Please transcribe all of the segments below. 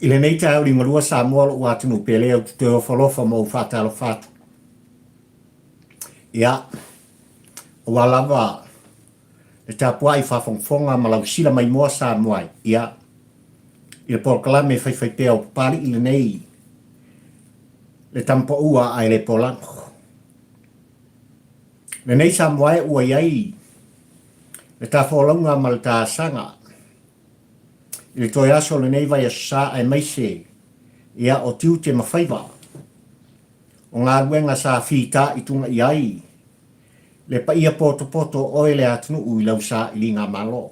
I lenei taeao liugalua Samoa lou atunuu pele ou te toe ofo alofa ma ou faatalofa atu. Ia, aua lava le tapuai faafogafoga ma lau sila maimoa Samoa e, ia, i le polokalame faifaipea o Papali'i lenei, le tama paua ae le polago. Lenei Samoa e ua i ai le ta folauga ma le ta asaga i le toe aso o lenei vaiaso sa aemaise ia o tiute ma faiva o galuega sa fitaituga i ai le paia potopoto o oe le atunuu i lau sailiga malo.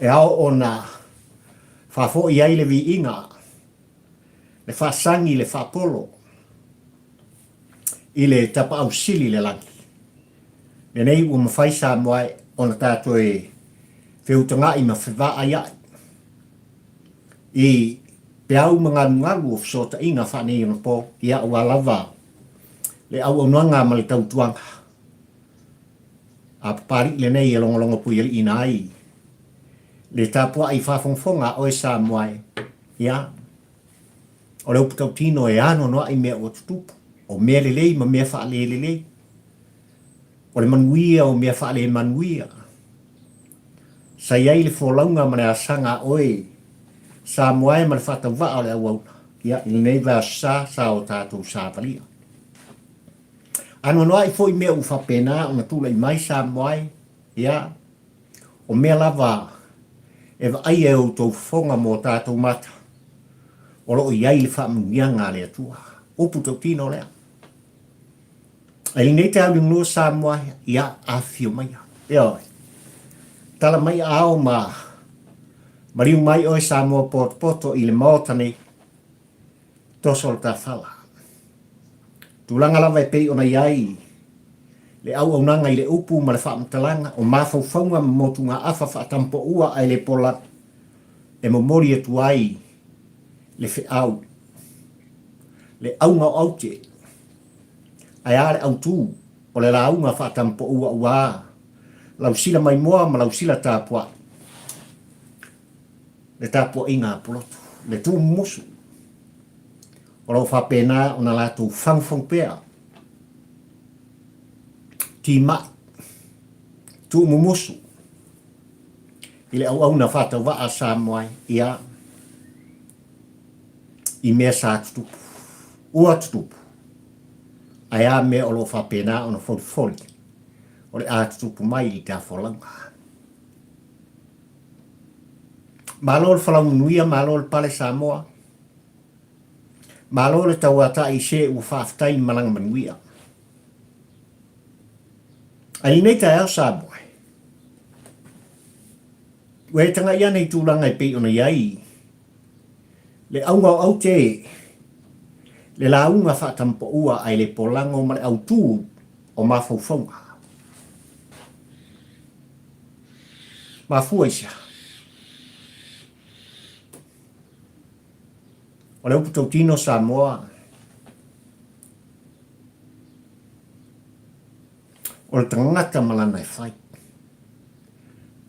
E ao ona faafoi ai le viiga, le faasagi, le faapolo i le Tapaau Sili i le lagi. Lenei ua mafai Samoa ona ta toe feutaga'i ma fevaaia'i i peau ma galugalu o fesootaiga faaneionapo, ia aua lava le auaunaga ma le tautuaga a Papali'i lenei e logologo puialiiina ai le tapua'i faafogafoga a oe Samoa e, ia, o le upu tautino e anoanoa'i mea ua tutupu, o mea lelei ma mea faalelelei, o le manuia o mea faalemanuia. Sa i ai le folauga ma le asaga a oe Samoa e ma le faatauvaa o le auauna, ia, i lenei vaiaso sa, sa o tatou savalia. Anoanoai foi mea ua faapena ona tulai mai Samoa e, ia, o mea lava e vaaia e outou fofoga ma o tatou mata, o lo o i ai le faamanuiaga a le Atua. Upu tautino lea. Ae i lenei taeao liugalua Samoa, ia, afifio maia. Ioe. Tala mai aao ma maliu mai oe Samoa potopoto i le Maota nei, toso le tafala. Tulaga lava e pei ona i ai le auaunaga i le upu ma le faamatalaga o mafaufauga ma motugaafa faatampoua ae le pola e momoli atu ai le feau, le auga o aute, ae a le autu o le lauga faatampoua ua lau sila maimoa ma lau sila tapuai, le tapuaiga a Pulotu, le tuumumusu. O lo o faapena ona latou fagufagu pea, timai, tuumumusu i le auauna faatauvaa a Samoa ia i mea sa tutupu, ua tutupu, ae a mea o lo o faapena ona folifoli o le a tutupu mai i le tafolauga. Malo le folau manuia, malo le pale Samoa. Malo le tauatai i se ua faafetai malaga manuia. Ae i lenei taeao Samoa, ua e tagai ane i tulaga e pei ona i ai le auga o aute, le lauga faatamapaua ae le polago ma le autū o mafaufauga. Mafua i se aha? O le upu tautino Samoa, o le tagata ma lana e fai.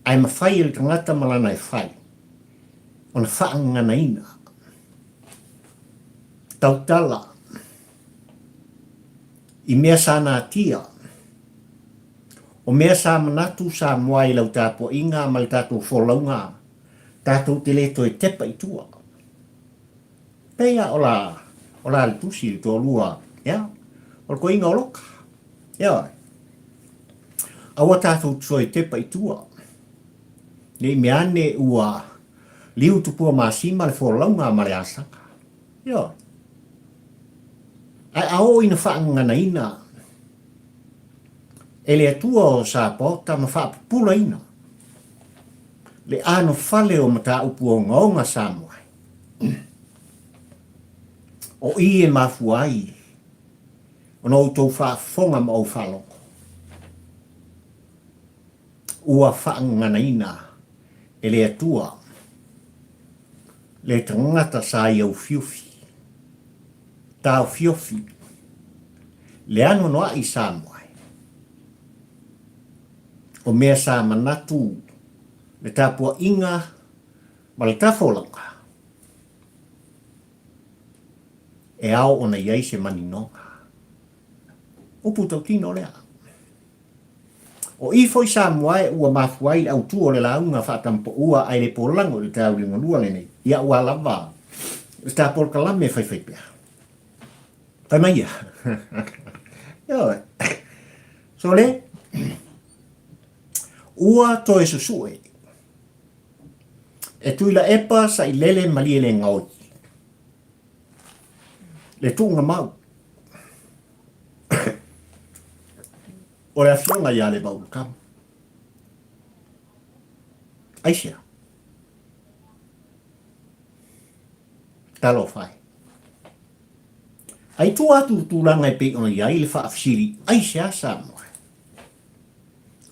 Ae mafai e le tagata ma lana e fai ona faagaganaina, tautala i mea sa natia, o mea sa manatu Samoa i lau tapuaiga ma le tatou folauga Tatou te le toe tepa i tua. Pei a o la, o la le tusi le toalua, ia, o le koiga o Loka. Ioe. Aua tatou te toe tepa i tua. Ne i mea ane ua liu tupua masima le folauga ma le asaga. Ioe. Ae a oo ina faagaganaina e le Atua o Sapaota ma faapupulaina le anofale o mataupu ogaoga Samoa, o i e mafua ai ona outou faafofoga ma ou faalogo, ua faagaganaina e le Atua. Le tagata sa ia ufiufi, taofiofi, le anoanoai Samoa e. O mea sa manatu le tapuaiga ma le tafolauga, e ao ona i ai se maninoga. Upu tautino lea. O i foi Samoa e ua mafua ai le autu o le lauga faatampoua ae le polago i le taeao liugalua lenei, ia ua lava le ta polokalame faifaipea. Fai mai ia. Ioe. Sole, ua toe susue e Tuilaepa Sailele Malielegaoi le tuuga mau o le afioga ia Levaulukama. Aisea? Talofa e. Ai tua atu i tulaga e pei ona i ai le faafesili, aisea Samoa?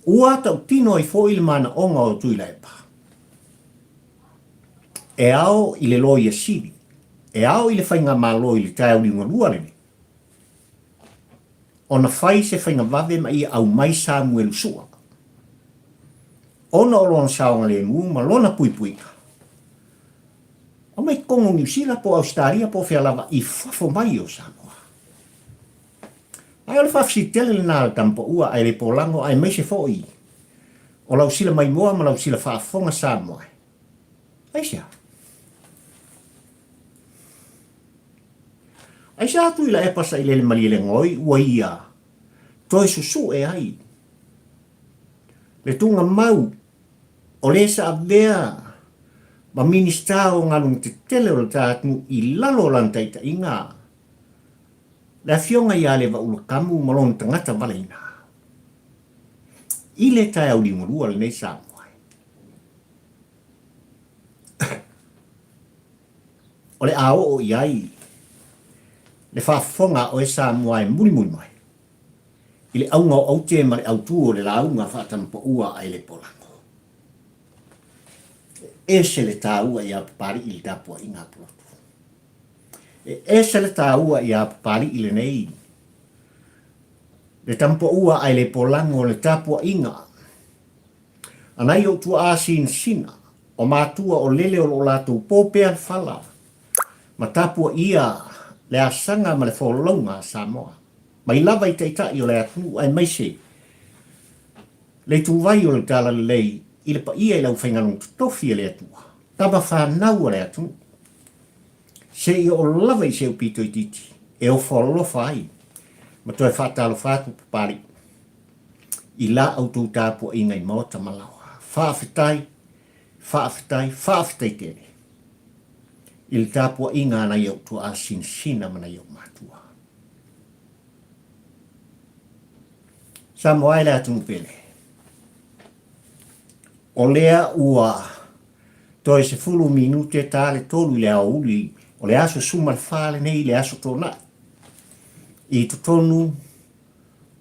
Ua tautino ai foi le manaoga o Tuilaepa. E ao i le Loia Sili, e ao i le Faigamalo i le taeao liugalua lenei, ona fai se faiga vave ma ia aumai Samuelu Sua, ona o lona saogalemu ma lona puipuiga. Aumai totonu o Niu Sila po o Ausetalia po o fea lava i fafo mai o Samoa. Ae o le faafesili tele lena a le tamapaua ae le polago aemaise foi o lau sila maimoa ma lau sila faafofoga Samoa. Aisea? Aisea atu i Laepa sailele Malielegaoi ua ia toe susue ai le tuugamau o le sa avea ma Minisita o Galuega Tetele o le ta atunuu i lalo o lana taitaiga, le Afioga ia Levaula Kamu ma lona tagata valeina i le taeao liugalua lenei Samoa. O le a oo i ai le faafofoga a oe Samoa e mulimuli mai i le auga o aute ma le autu o le lauga faatamapaua a Elepolago. E ese le taua iā Papali'i i le tapuaiga a Pulotu. E ese le taua iā Papali'i lenei le tamapaua a Elepolago o le tapuaiga a nai ou tuaa sinasina, o matua o lele o lo o latou po pea le fala ma tapuaia le asaga ma le folauga a Samoa, mai lava i taitai o le atunuu aemaise le ituvai o le Talalelei i le paia i le aufaigaluega totofi a le Atua, tama fanau a le atunuu, seia oo lava i se aupito itiiti e ofo alofa ai ma toe faatalofa atu Papalii i la outou tapuaiga i maota ma laoa. Faafetai, faafetai, faafetai tele i le tapuaiga a nai ou tuaa sinasina ma nai ou matua. Samoa e le atunuu pele. O lea ua toe 10 minute ta le tolu i le aoauli o le aso 14 lenei i le aso Toonai i totonu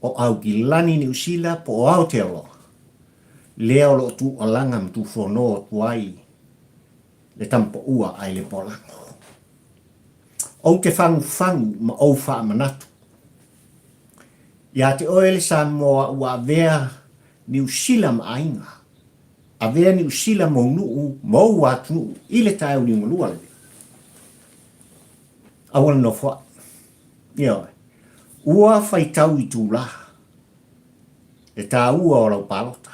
o Aukilani, Niu Sila po o Aotearoa, lea o lo o tuualaga ma tuufono atu ai le tamapaua a Ilepolago. Ou te fagufagu ma ou faamanatu ia te oe le Samoa ua avea Niu Sila ma aiga, avea Niu Sila ma ou nuu ma ou atunuu i le taeao liugalua lenei. Aua le nofoai. Ioe. Ua faitau itulā le tāua o lau palota.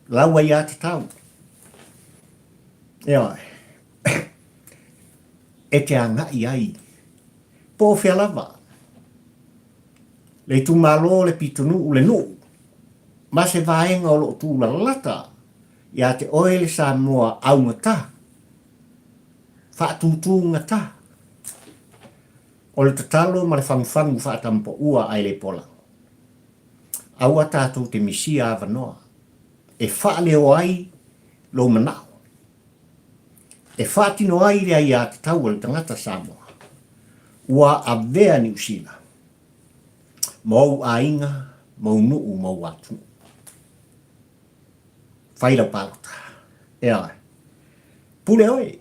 Lau aiatatau. Ioe. E te agai ai po o fea lava le itumalo, le pitonuu, le nuu ma se vaega o lo o tūlalata iā te oe le Samoa augata, faatūtūgata. O le tatalo ma le fagufagu faatampaua ae le polago. Aua tatou te misia avanoa e faaleo ai lou manao, e faatino ai le aiatatau a le tagata Samoa ua avea Niu Sila ma ou aiga, ma ou nuu, ma ou atunuu. Fai lau palota. Ioe. Pule oe.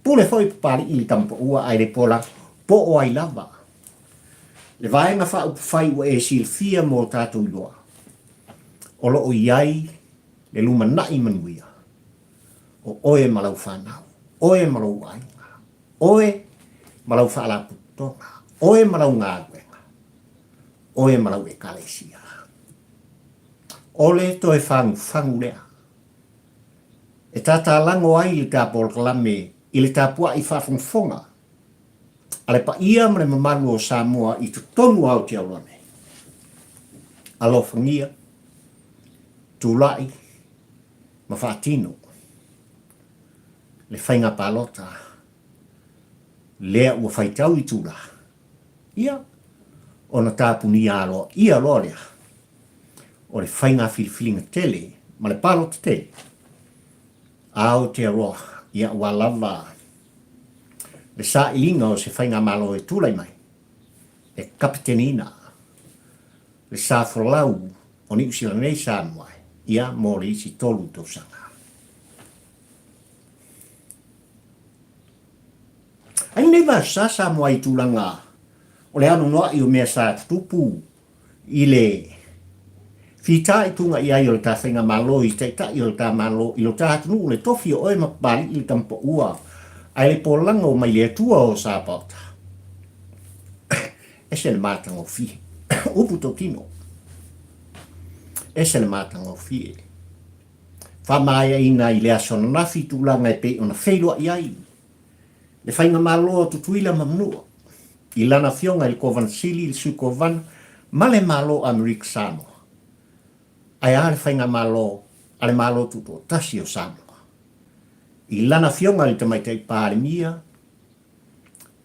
Pule foi Papali'i i le tamapaua ae le pola po o ai lava. Le Vaega Faaupufai ua e silafia mo tatou iloa, o lo o i ai le lumanai manuia o oe ma lau fanau, oe ma lou aiga, oe ma lau faalapotopotoga, oe ma lau galuega, oe ma lau Ekalesia. O le toe fagufagu lea e tatalago ai le ta polokalame i le tapuai faafogafoga a le paia ma le mamalu o Samoa i totonu o Aotearoa nei. Alofagia, tulai ma faatino le faiga palota lea ua faitau itula, ia, ona tapunia aloaia loa lea o le faiga filifiliga tele ma le palota tele a Aotearoa, ia aua lava le sailiga o se faigamalo e tulai mai e kapeteniina le sa folau o Niu Sila nei Samoa ia mo le isi 3 tausaga. Ai lenei vasa Samoa i tulaga o le anoanoai o mea sa tutupu i le fitaituga i ai o le ta faigamalo i taitai o le ta Malo i lo ta atunuu le tofi o oe ma Papali'i le tamapaua ae le polago mai le Atua o Sapaota. Ese le matagofie. Upu totino. Ese le matagofie. Faamaeaina i le aso ananafi tulaga e pei ona feiloai ai le Faigamalo a Tutuila ma Manua i lana afioga i le Kovana Sili, le Sui Kovana ma le Malo Amerika Samoa. Ae a le Faigamalo a le Malo Tutoatasi o Samoa i lana afioga i le Tamaitai Palemia,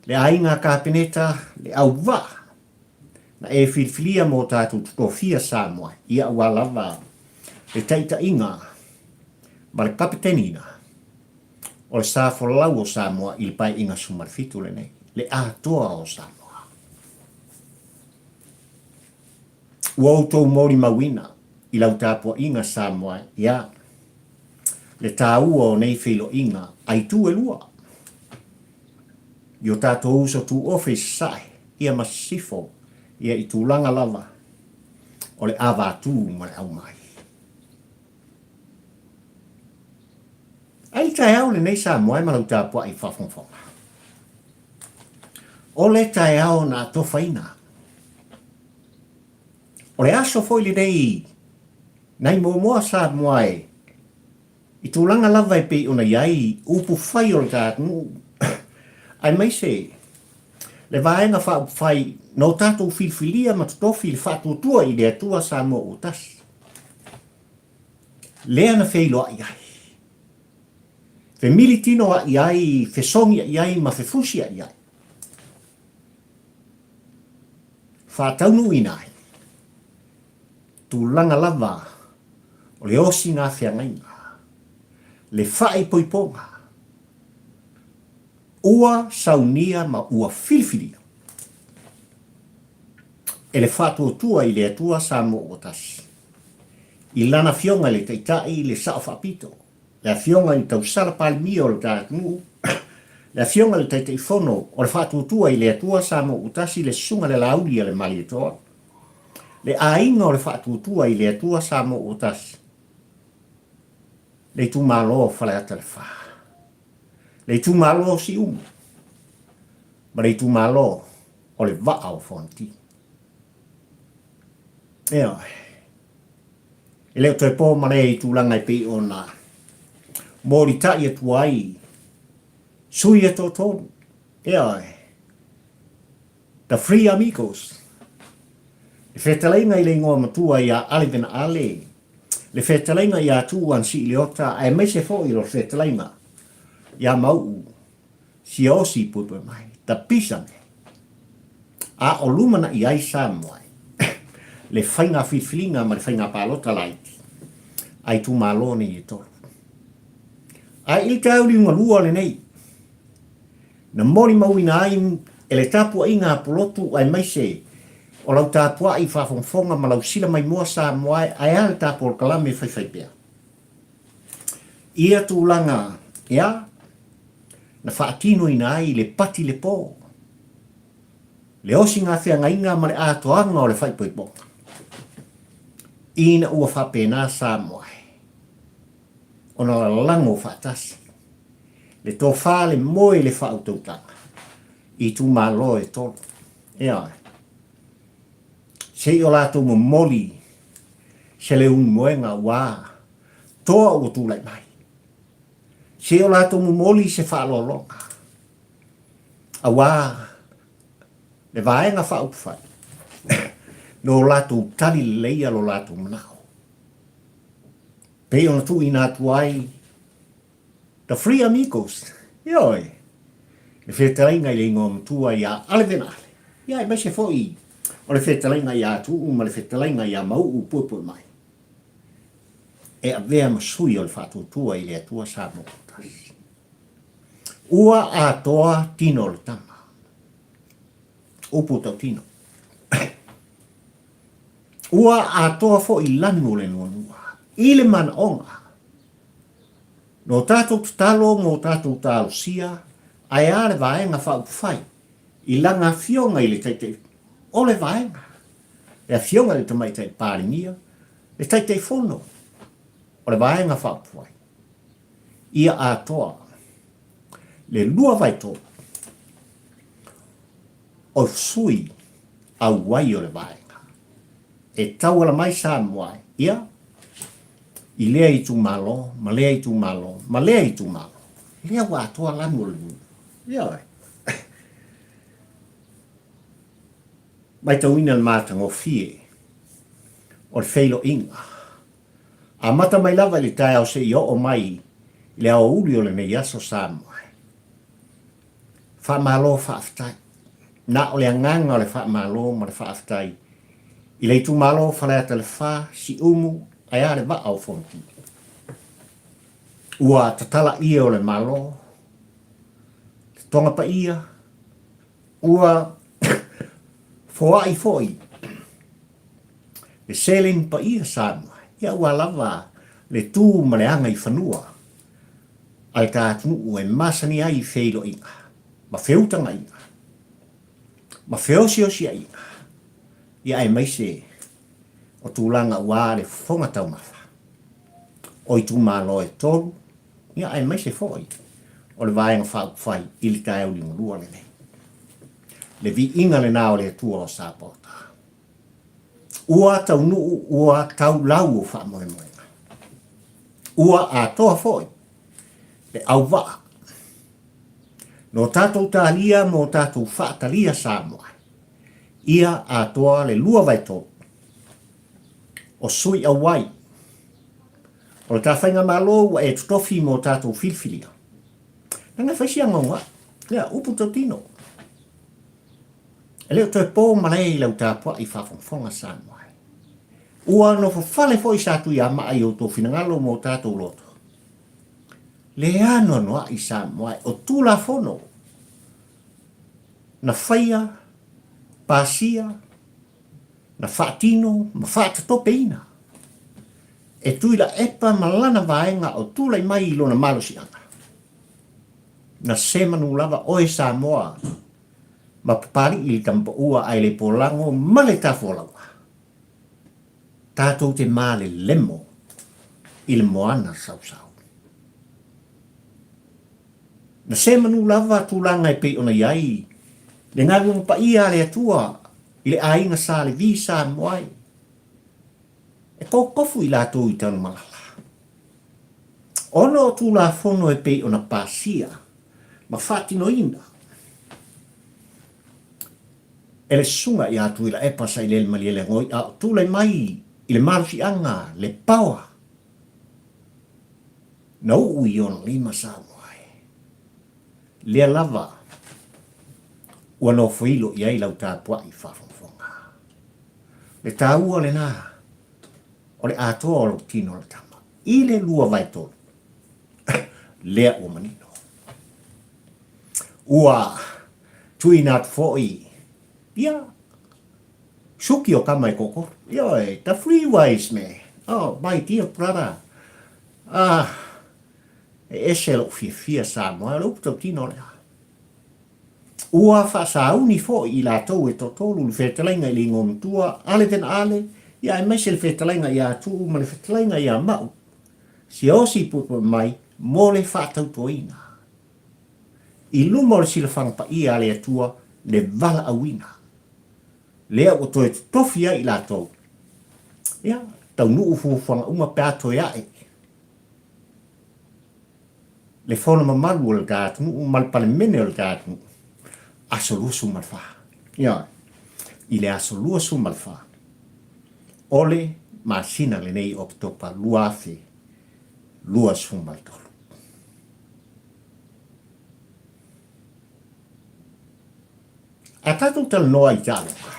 le aiga Kapeneta, le auvaa na e filifilia mo tatou totofia Samoa ia aua lava le taitaiga ma le kapeteniina o le sa folau o Samoa i le Paeaiga 17 lenei, le atoa o Samoa. Ua outou molimauina i lau tapuaiga Samoa ia le taua o nei feiloaiga a itu e lua i o tatou uso tuofe i Sasae ia ma Sisifo ia i tulaga lava o le avatū ma le aumai. Ai le taeao lenei Samoa e ma lau tapuai faafogafoga. O le taeao na atofaina. O le aso foi lenei nai muamua Samoa e i tulaga lava e pei ona i ai upufai o le ta atunuu aemaise le vaega faaupufai na o tatou filifilia ma totofi le faatuatua i le Atua Samoa ua tasi. Lea na feiloai ai. Femili tino aʻi ai, fesogi aʻi ai ma fefusi aʻi ai. Faataunuuina ai tulaga lava o le osiga feagaiga, le faaipoipoga, ua saunia ma ua filifilia e le Faatuatua i le Atua Samoa ua Tasi, i Lana Afioga i le Taitai, le Sao Faapito, le Afioga i le Tausala Palemia o le ta atunuu, le Afioga i le Taitaifono o le Faatuatua i le Atua Samoa ua Tasi, le Susuga i le Laauli a le Malietoa, le Aiga o le Faatuatua i le Atua Samoa ua Tasi, le Itumalo o Faleata le Fa, le Itumalo o Siumu ma le Itumalo o le Vaa o Fonoti. Ioe. E le o toe po ma le i tulaga e pei ona molitai atu ai sui e toatolu. Ioe. The Three Amigos. Le fetalaiga i le igoa matua iā Ale Vena Ale, le fetalaiga iā Tuua Nsi Leota, aemaise foi o le fetalaiga iā Mau'u Siaosi puepue mai, tapisa me. A o lumanaʻi ai Samoa le faiga filifiliga ma le faiga palota laiti a itumalo nei e tolu. Ae i le taeao liugalua lenei, na molimauina ai e le tapuaiga a Pulotu aemaise o lau tapuai faafogafoga ma lau sila maimoa Samoa ae a le ta polokalame faifaipea. Ia tulaga, ia. Na faatinoina ai le pati le po, le osiga feagaiga ma le atoaga o le faaipoipoga. Ina ua faapena Samoa e ona lalago faatasi le tofa le moe le faautautaga i itumalo e tolu. Ioe. Se i o latou momoli se leumoega ua toa ua tulai mai. Se i o latou momoli se faaaloaloga aua le Vaega Faaupufai no latou tali leleia lo latou manao. Pei ona tuuina atu ai The Free Amigos, ioe, le fetalaiga i le igoa matua ia Ale Vena Ale, ia aemaise foi o le fetalaiga ia Atuuu ma le fetalaiga ia Mauu Puepuemai, e avea ma sui o le Faatuatua i le Atua Samoa Tasi. Ua atoa tino o le tama. Upu tautino. Ua atoa foi lanu o le nuanua i le manaoga. No tatou tatalo mo tatou talosia ae a le Vaega Faaupufai i lana afioga i le Taitai o le Vaega, le afioga i le Tamaitai Palemia, le Taitaifono o le Vaega Faaupufai, ia atoa le 2/3 o sui auai o le Vaega e tauala mai Samoa ia i lea itumalo ma lea itumalo ma lea itumalo. Lea ua atoa lanu o le nuu. Ioe. Matauina le matagofie o le feiloaiga. Amata mai lava i le taeao seia oo mai i le aoauli o lenei aso Samoa. Faamalo faafetai. Na o le agaga o le faamalo ma le faafetai i le itumalo o Faleata le Fa, Siumu ae a le Vaa o Fonoti. Ua tatala ie o le Malo, le Toga Paia, ua foai foi le seleni paia Samoa, ia ua lava le tu ma le aga i fanua a le ta atunuu e masani ai i feiloaiga ma feutagaiga ma feosiosiaiga, ia aemaise o tulaga aua le fofoga taumafa o itumalo e tolu, ia aemaise foi o le Vaega Faaupufai i le taeao liugalua lenei. Le viiga lena o le Atua o Sapota. Ua taunuu ua tau lau o faamoemoega. Ua atoa foi le auvaa no tatou talia mo tatou faatalia Samoa ia atoa le 2/3 o sui auai o le ta faigamalo ua e totofi mo tatou filifilia. Leaga e fai si agaoga lea upu tautino. E le o toe po malae i lau tapuai faafogafoga Samoa. Ua nofo fale foi sa Tuiamaa i outou finagalo ma o tatou loto. Le anoanoai Samoa o Tulafono na faia, pasia, na faatino ma faatatopeina e Tuilaepa ma lana vaega o tulai mai i lona malosiaga. Na semanu lava oe Samoa ma Papali'i i le Tamapaua ae le polago ma le tafualaua. Tatou te malelemo i le moana sausau. Na semanu lava tulaga e pei ona i ai le galuega paia a le Atua i le aiga Sa Levi Samoa e kokofu i latou i Tanumalala. Ona o Tulafono e pei ona pasia ma faatinoina e le Susuga ia Tuilaepa Sailele Malielegaoi a o tulai mai i le malosiaga le paoa na uu i ona lima Samoa e lea lava ua nofoilo i ai lau tapuai faafogafoga. Le taua lena o le atoa o lou tino o le tama i le 2/3 lea ua manino. Ua tuuina atu foi ia suki o kama e toatolu. Ioe, the free wise man. Oh, my dear brother. Ah. E ese lou fiafia Samoa, o le upu tautino lea. Ua faasauni foi i latou e toatolu le fetalaiga i le igoa matua Ale Venaale, ia aemaise le fetalaiga ia Tuu ma le fetalaiga ia Mau, Siaosi puepue mai mo le faatautoina. I luma o le silafaga paia a le Atua le valaauina. Lea ua toe totofi ai i latou. Ia, taunuu fuafuaga uma pe a toe ae. Le fono mamalu o le ta atunuu ma le Palemene o le ta atunuu, aso 24. Ioe, i le aso 24 o le masina lenei o Oketopa 2023. A tatou talanoa i taaloga,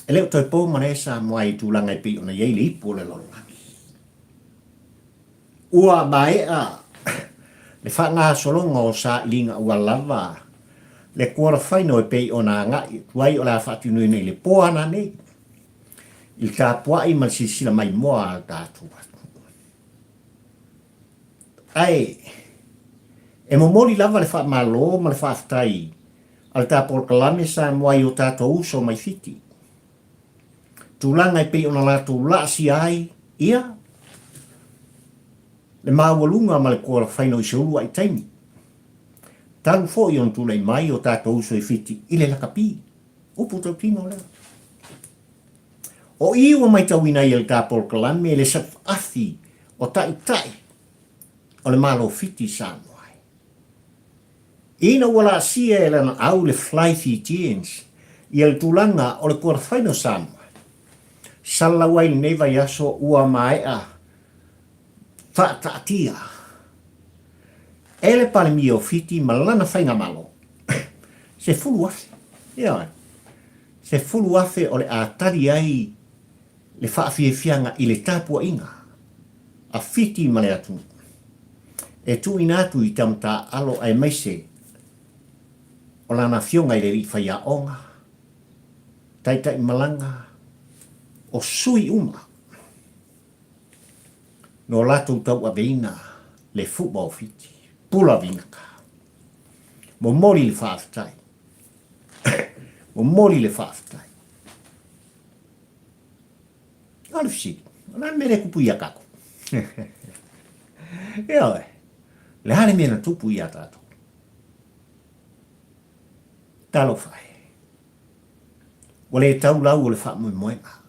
e le o toe po malae Samoa i tulaga e pei ona i ai le ipu o le lalolagi. Ua maea le faagasologa o sailiga ua lava le quarter final e pei ona agai atu ai o le a faatinoina i le po a nanei i le tapuai ma le silasila maimoa a le tatou atunuu. Ae e momoli lava le faamalo ma le faafetai a le ta polokalame Samoa i o tatou uso mai Fiti. Tulaga e pei ona latou laasia ai ia le maualuga ma le quarter-final i se uluai taimi. Talu foi ona tulai mai o tatou uso i Fiti i le lakapi. Upu tautino lea. O i ua maitauina ai e le ta polokalame le safaafi o taitai o le Malo Fiti i Samoa. Ina ua laasia e lana au le Fly Fijians ia le tulaga o le quarter-final Samoa, salalau ai lenei vaiaso ua maea faataatia e le Palemia o Fiti ma lana faigamalo 10,000, ioe, 10,000 o le a tali ai le faafiafiaga i le tapuaiga a Fiti ma le atunuu e tuuina atu i tama taaalo aemaise o lana afioga i le alii faiaoga, taitai malaga, o sui uma no latou tauaveina le fuba o Fiti. Pula vinaka. Momoli le faafetai. Momoli le faafetai. O le fesili, o le a le mea lea e tupu ia tatou? Ioe, le a le mea na tupu ia tatou? Talofa e. Ua le tau lau o le faamoemoega.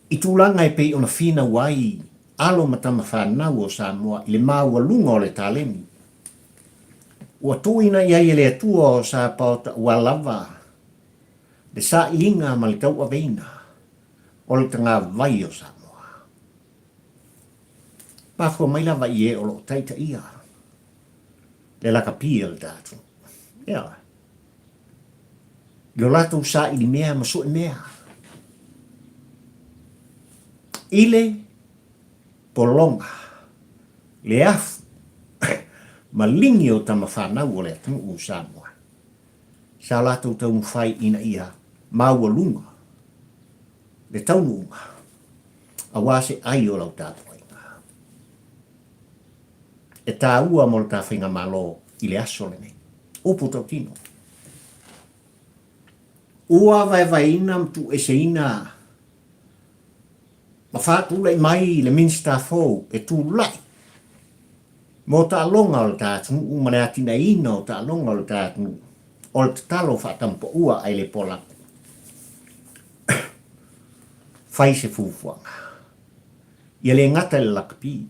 I tulaga e pei ona finau ai alo ma tama fanau o Samoa i le maualuga o le taleni, ua tuuina i ai e le Atua o Sapaota ua lava le sailiga ma le tauaveina o le tagavai o Samoa. Mafua mai lava i e o lo o taitaia le lakapi o le tatou. Ioe. I lo latou saili mea ma sue mea. I le pologa, le afu ma ligi o tama fanau o le atunuu o Samoa. Sa latou taumafai ina ia maualuga le taunuuga aua se ai o lau tapuaiga. E taua mo le ta faigamalo i le aso lenei. Upu tautino. Ua vaevaeina ma tuueseina ma faatulai mai le Minisita fou e tulai mo taaloga o le ta atunuu ma le atinaeina o taaloga o le ta atunuu, o le tatalo faatampaua ae le polaku. Fai se fuafuaga. Ia le gata i le lakapi,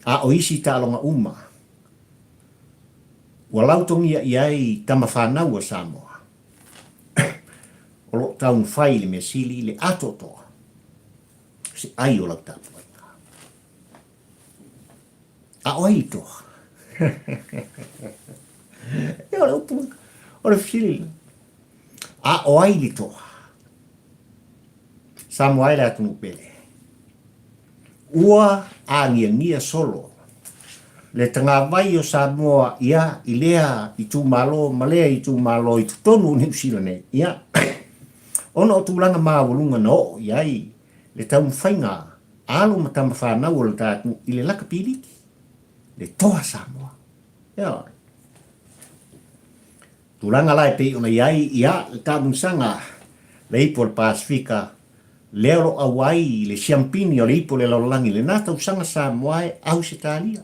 a o isi taaloga uma ua lautogia i ai tama fanau a Samoa o lo o taumafai i le mea sili i le atoatoa o se ai o lau tapuaiga. A o ai le toa? Ia o le upu, o le fesili lena. A o ai le toa? Samoa e le atunuu pele. Ua agiagia solo le tagavai o Samoa ia i lea itumalo ma lea itumalo i totonu o Niu Sila nei, ia, ona o tulaga maualuga na oo i ai le taumafaiga. alo ma tama fanau o le ta atunuu i le lakapi liki, le toa Samoa. Ioe. Tulaga la e pei ona i ai, ia, le taamilosaga le ipu o le Pasefika, lea o lo o auai le siampini o le ipu o le lalolagi i lena tausaga Samoa e Ausetalia.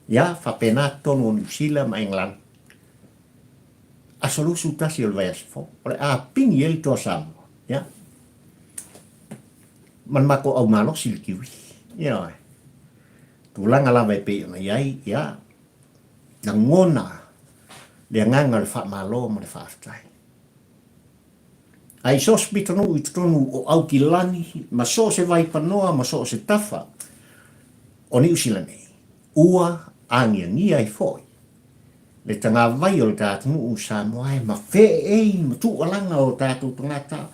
Ia, faapena totonu o Niu Sila ma Engelana. Aso 21 o le vaiaso fou, o le a pini ai le toa Samoa. Ia. Ma le matou au malosi le Kiwi. Ioe. Tulaga lava e pei ona i ai, ia, lagona le agaga o le faamalo ma le faafetai. A i so o se pitonuu i totonu o Aukilani ma so o se vaipanoa ma so o se tafa o Niu Sila nei, ua agiagia ai foi le tagavai o le ta atunuu Samoa e ma feeei ma tuualaga o tatou tagata,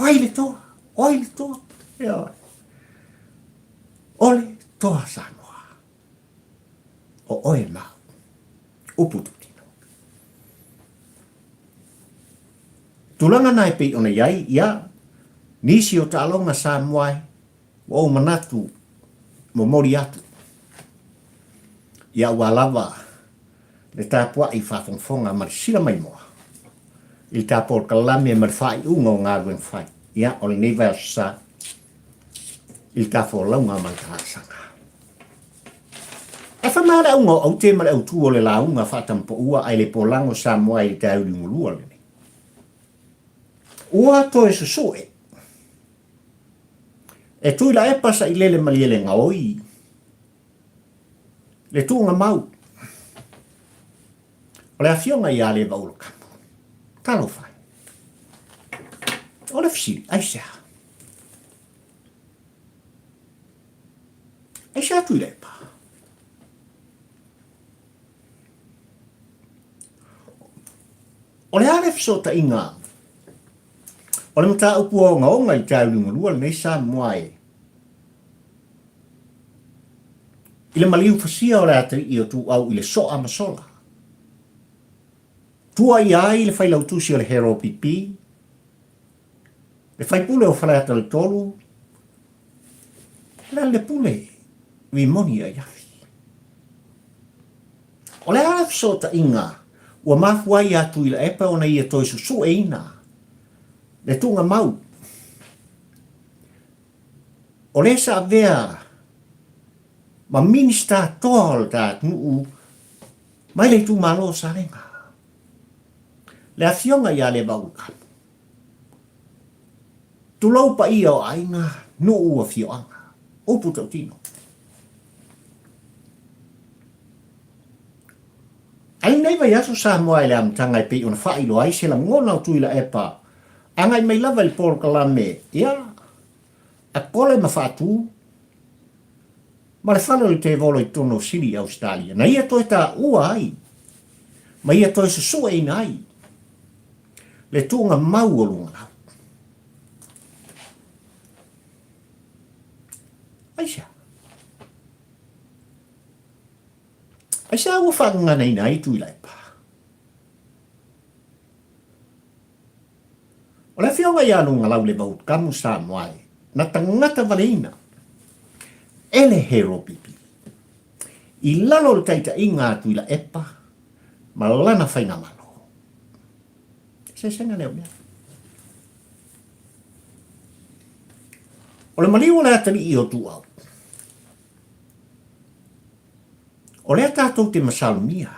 o ai le toa, o ai le toa, ioe, o le toa Samoa, o oe ma au, upu tutino. Tulaga na e pei ona i ai, ia, nisi o taaloga Samoa e, Ua ou manatu momoli atu ia ua lava le tapuai faafogafoga ma le sila maimoa i le tapolkalame ma le faaiuga o galuega fai, ia, o lenei vaiaso sa i le tafolauga ma le taasaga. Ae fai mai le auga o aute ma le autu o le lauga faatamapaua ae le polago Samoa i le taeuli lenei. Ua toe susue E Tuilaepa sailele maliele gaoi le tuuga mau o le afioga ia Levaulakamu. Talofa e. O le fesili, aisea? Aisea Tuilaepa? O le a le fesootaiga O le mataupu ogaoga i Taeulungalua lenei Samoa e i le maliu fasia o le atalii o Tuuau i le soa ma sola. Tua ia ai le failautusi o le HRPP, le faipule o Faleata le 3, Lealailepule Rimoni Aiafi. O le a le fesootaiga ua mafua ai iā Tuilaepa ona ia toe susueina le tuugamau o le sa avea ma Minisita toa o le ta atunuu mai le itumalo o Salega, le afioga ia Levaulakamu. Tulou paia o aiga, nuu afioaga, upu tautino. Ai lenei vaiaso Samoa i le amataga e pei ona faailoa ai se lagona o Tuilaepa agai mai lava i le polokalame ia a Kole ma Faatu ma le fale o le tevolo i totonu o Sili i Ausetalia na ia toe taua ai ma ia toe susueina ai le tuuga mau o Lugalau. Aisea? Aisea ua faagaganaina ai Tuilaepa? O le afioga ia Lugalau le Vautkamu Samoa e na tagata valeina e le HRPP i lalo o le taitaiga a Tuilaepa ma lana faigamalo. Eseesega lea o mea. O le maliu o le atalii o Tuau, o lea tatou te masalomia,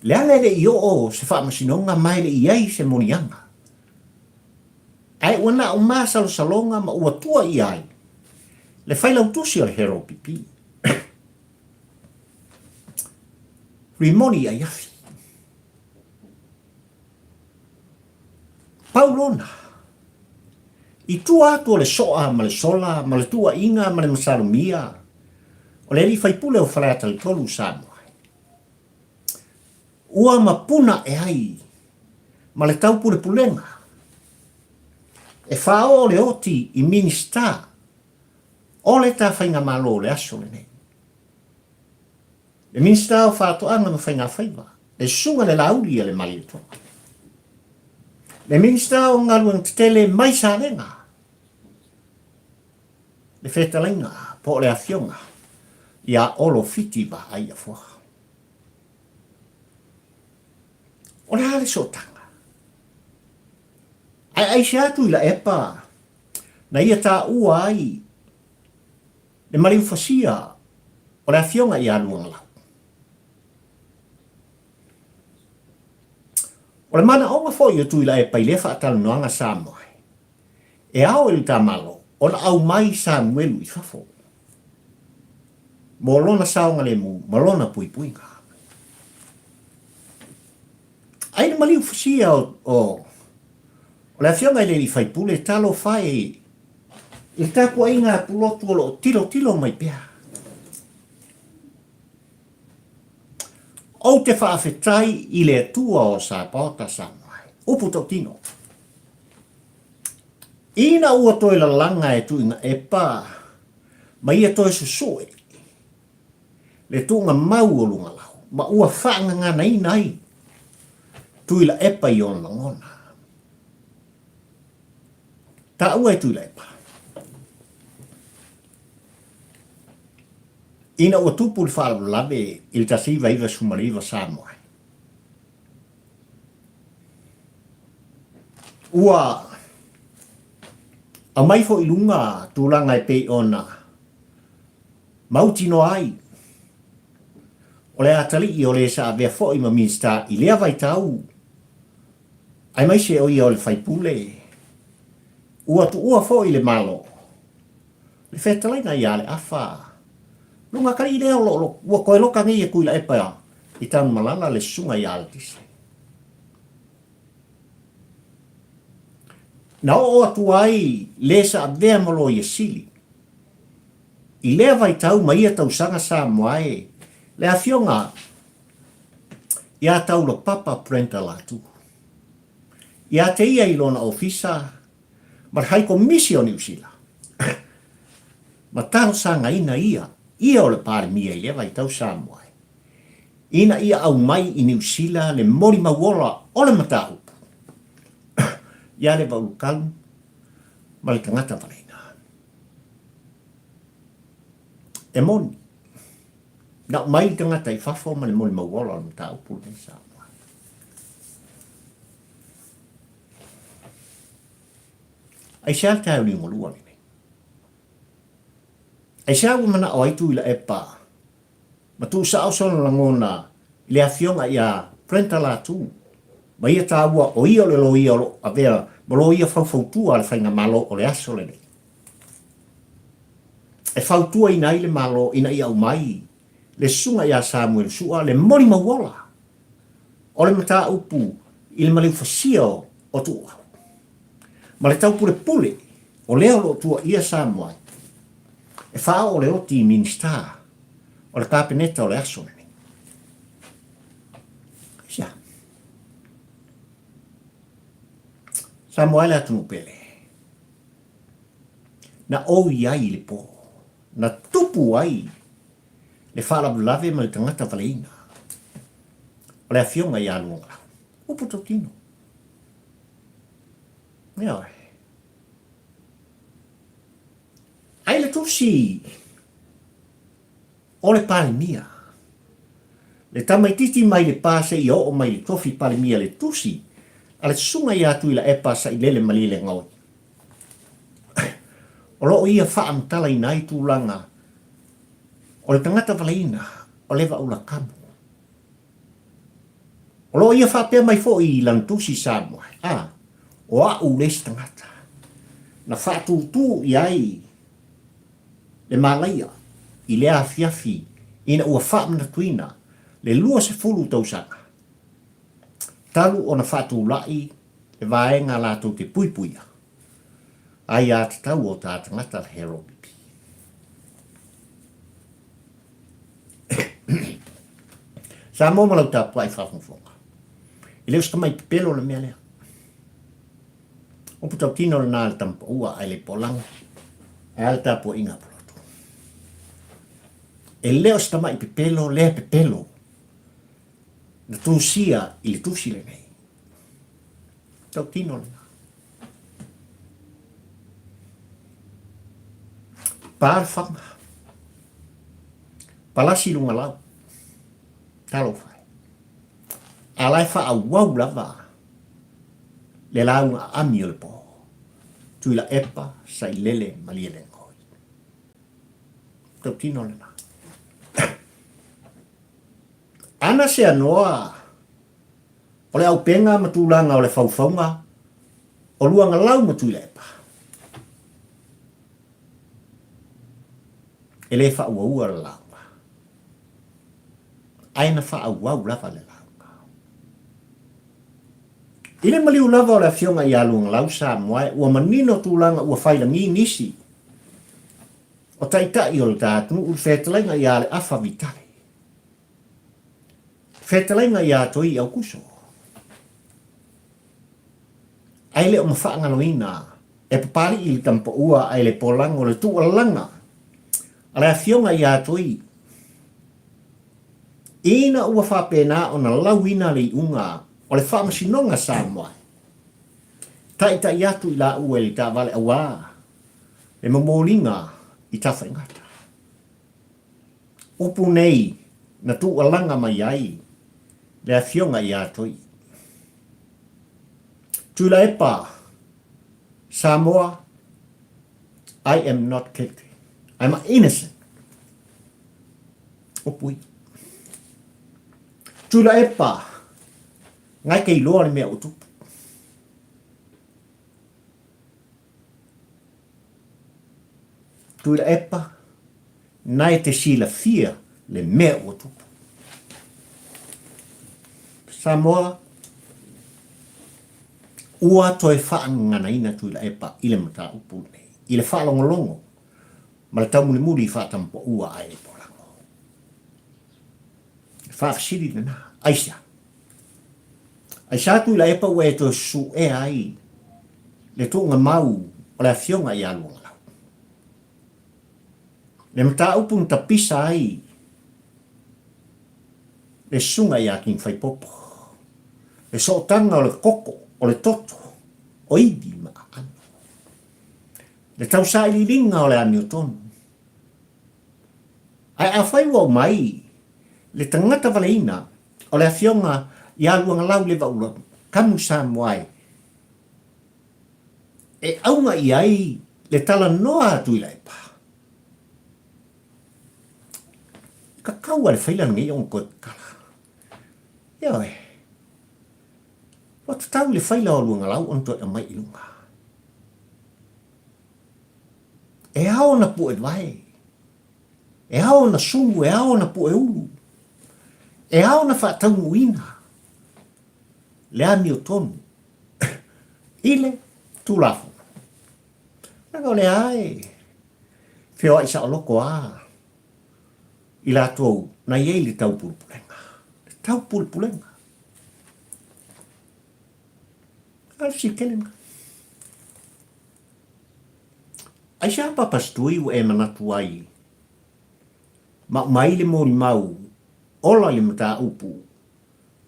leaga e le i oo se faamasinoga ma e le i ai se moliaga, ae ua na o masalosaloga ma ua tua i ai le failautusi o le HRPP. Rimoni Aiafi. Pau lona. I tua atu o le soa ma le sola ma le tuuaiga ma le masalomia o le alii faipule o Faleata le 3 Samoa. Ua mapuna ae ai ma le taupulepulega e faaoo le oti i Minisita o le ta faigamalo o le aso lenei. Le Minisita o Faatoaga ma Faigafaiva, le Susuga le Laauli a le Malietoa. Le Minisita o Galuega Tetele mai Salega. Le fetalaiga po o le afioga ia Olo Fiti Vaai Afoa. O le a le sootaga? Ae aisea Tuilaepa na ia taua ai le maliufasia o le afioga ia Luagalau? O le manaoga foi o Tuilaepa i lea faatalanoaga Samoa e ao i lo ta Malo ona aumai Samuelu i fafo mo lona saogalemu ma lona puipuiga. Ai le maliu fusia o, o, o le afioga i le alii faipule, talofa e i le tapuaiga a Pulotu o lo o tilotilo mai pea. Ou te faafetai i le Atua o Sapaota Samoa. Upu tautino. Ina ua toe lalaga e Tuigaepa ma ia toe susue le tuuga mau o Lugalau ma ua faagaganaina ai Tuilaepa i ona lagona. Taua e Tuilaepa. Ina ua tupu le faalavelave i le 1999 Samoa, Ua aumai foi i luga tulaga e pei ona mautinoa ai o le atalii o le sa avea foi ma Minisita i lea vaitau, aemaise o ia o le faipule, ua tuua foi le Malo le fetalaiga ia Leafa. Luga atalii lea o lo ua toe loka nei e Tuilaepa i Tanumalala le susuga ia Aletise. Na oo atu ai le sa avea ma Loia Sili i lea vaitau ma ia tausaga Samoa e le afioga ia Taulapapa Brenda Latu. Ia te ia i lona ofisa ma le Haikomisi o Niu Sila ma talosagaina ia, ia o le Palemia i lea vaitau Samoa e ina ia aumai i Niu Sila le molimauola o le mataupu ia le Vaulukalu ma le tagata valeina. E moni, na aumai le tagata i fafo ma le molimauola o le mataupu lenei Samoa. Aisea le taeao liugalua lenei? Aisea ua manao ai Tuilaepa ma tuusao sona lagona i le afioga ia Brenda Latu ma ia taua o ia o le loia o lo o avea ma loia faufautua a le Faigamalo o le aso lenei e fautuaina ai le Malo ina ia aumai le susuga ia Samuel Sua le molimauola o le mataupu i le maleufasia o Tuuau ma le taupulepule o lea o lo o tuuaia Samoa e faaoo le oti i Minisita o le Kapeneta o le aso lenei. Aisea? Samoa e le atunuu pele. Na ou i ai i le pō, na tupu ai le faalavelave ma le tagata valeina o le afioga ia Luagalau. Upu tautino. Ioe. Ai le tusi o le Palemia. Le tamaititi mai le pa seia oo mai le tofi Palemia le tusi a le susuga ia Tuilaepa Sailele Malielegaoi. O lo o ia faamatalaina ai tulaga o le tagata valeina o le Vaulakamu. O lo o ia faapea mai foi i lana tusi Samoa, a, o a'u le isi tagata na faatūtū i ai le malaia i lea afiafi ina ua faamanatuina le 20 tausaga talu ona faatula'i le vaega latou te puipuia aiatatau o ta tagata le Harold P. Samoa ma lau tapuai faafogafoga. E le o se tamai pepelo le mea lea. Upu tautino lena le tamapaua ae le polaga. Ae a le tapuaiga a Pulotu. E le o se tamai pepelo lea pepelo na tusia i le tusi lenei. Tautino lena. Pa le faga. Palasi luga lau. Talofa e. A la e faaauau lava le lauga aami o le po. Tuilaepa, Sailele, Malielegaoi. Tautino lena. Ana seanoa o le aupega ma tulaga o le faufauga o Luagalau ma Tuilaepa. E le faauaua le lauga, ae na faaauau lava le lauga. I le maliu lava o le Afioga ia Luagalau Samoae ua manino tulaga ua failagi nisi o taitai o le ta atunuu i le fetalaiga ia Leafa Vitale. Fetalaiga ia Toi Aukuso. Ae le o mafaagaloina e Papali'i le Tamapaua ae le Polago le tuualalaga a le Afioga ia Toi ina ua faapena ona lauina le iuga o le Faamasinoga Samoa e taitai atu i laua i le taavale auā le momoliga i Tafaigata. Upu nei na tuualaga mai ai le Afioga ia Toi. Tuilaepa, Samoa, I am not guilty. I'm innocent. Upu ia. Tuilaepa, ngai ke iloa le mea ua tupu. Tuilaepa, na e te silafia le mea ua tupu. Samoa, ua toe faagaganaina Tuilaepa i le mataupu lenei, i le faalogologo ma le taumulimuli i faatamapaua ae le polago. Faafesili lena, aisea? Aisea Tuilaepa ua e toe susuea ai le tuugamau o le Afioga ia Luagalau? Le mataupu na tapisa ai le susuga ia King Faipopo, le sootaga o le koko, o le toto, o ivi ma aano, le tausailiiliga o le amiotonu. Ae afai ua aumai le tagata valeina o le Afioga ia Luagalau Levaula Kamu Samoae e auga i ai le talanoa a Tuilaepa, kakau a le faila lenei ona toe tatala. Ioe, ua tatau i le faila o Luagalau ona toe aumai i luga. E ao ona puevae, e ao ona sumu, e ao ona pueulu, e ao ona faataunuuina le amiotonu i le Tulafono. Leaga o lea e feoai saoloko a i latou na i ai le taupulepulega. Le taupulepulega. A le fesili lena. Aisea Papasitui ua e manatu ai ma aumai le molimau ola i le mataupu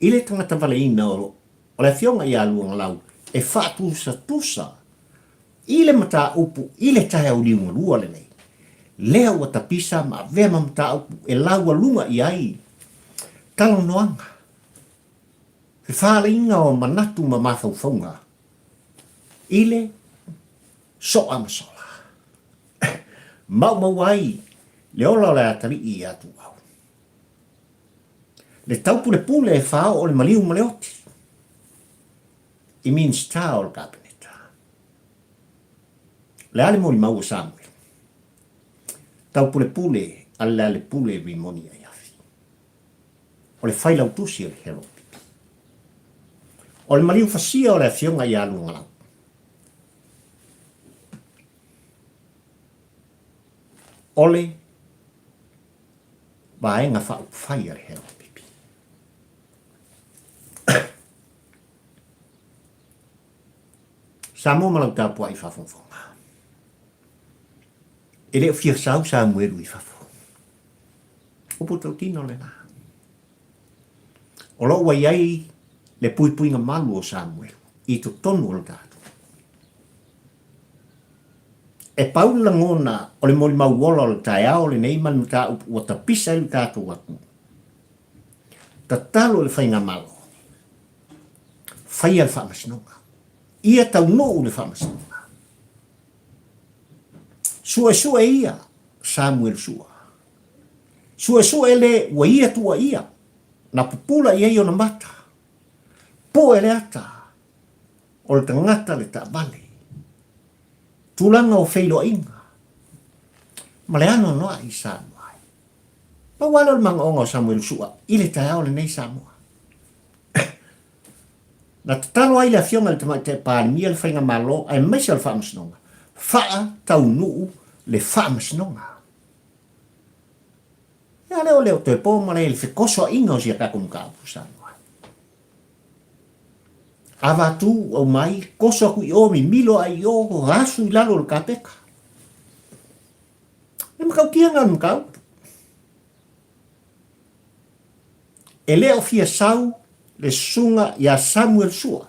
i le tagata valeina o le Afioga ia Luagalau e faatusatusa i le mataupu i le taeao liugalua lenei, lea ua tapisa ma avea ma mataupu e laualuga i ai talanoaga, fefaaaliaiga o manatu ma mafaufauga i le soa ma sola. Maumau ai le ola o le atalii ia Tuau. Le taupulepule e faaoo le maliu ma le oti i Minisita o le Kapeneta. O le a le molimau o Samuel? Taupulepule a le Lealepule Rimoni Aiafi. O le failautusi o le Herald PP. O le maliu fasia o le Afioga ia Luagalau. O le Vaega Faaupufai a le Herald PP. Samoa ma lau tapuai faafogafoga. E le o fia sau Samuelu i fafo. Upu tautino lena. O lo o ua i ai le puipuiga malu o Samuelu i totonu o le tatou. E pau le lagona o le molimau ola o le taeao lenei ma le mataupu ua tapisa ai lo tatou atunuu. Tatalo i le Faigamalo, faia le faamasinoga. Ia taunuu le faamasinoga. Suesue ia Samuel Sua. Suesue le ua ia tuuaia na pupula i ai ona mata. Pue le ata o le tagata le taavale. Tulaga o feiloaiga ma le anoanoai i Samoa ai. Pau lava lea o le manaoga o Samuelu Sua i le taeao lenei Samoa. Na tatalo ai le Afioga i le Tamaitai Palemia le Faigamalo aemaise o le Faamasinoga, faataunuu le Faamasinoga. Ia lea o lea o toe po ma le fekosoaina o si a tatou mataupu Samoa. Avatu aumai, koso atu i o, mimilo a i o, asu i lalo o le kapeta. E matautia lena o le mataupu. E le o fia sau le susuga ia Samuel Sua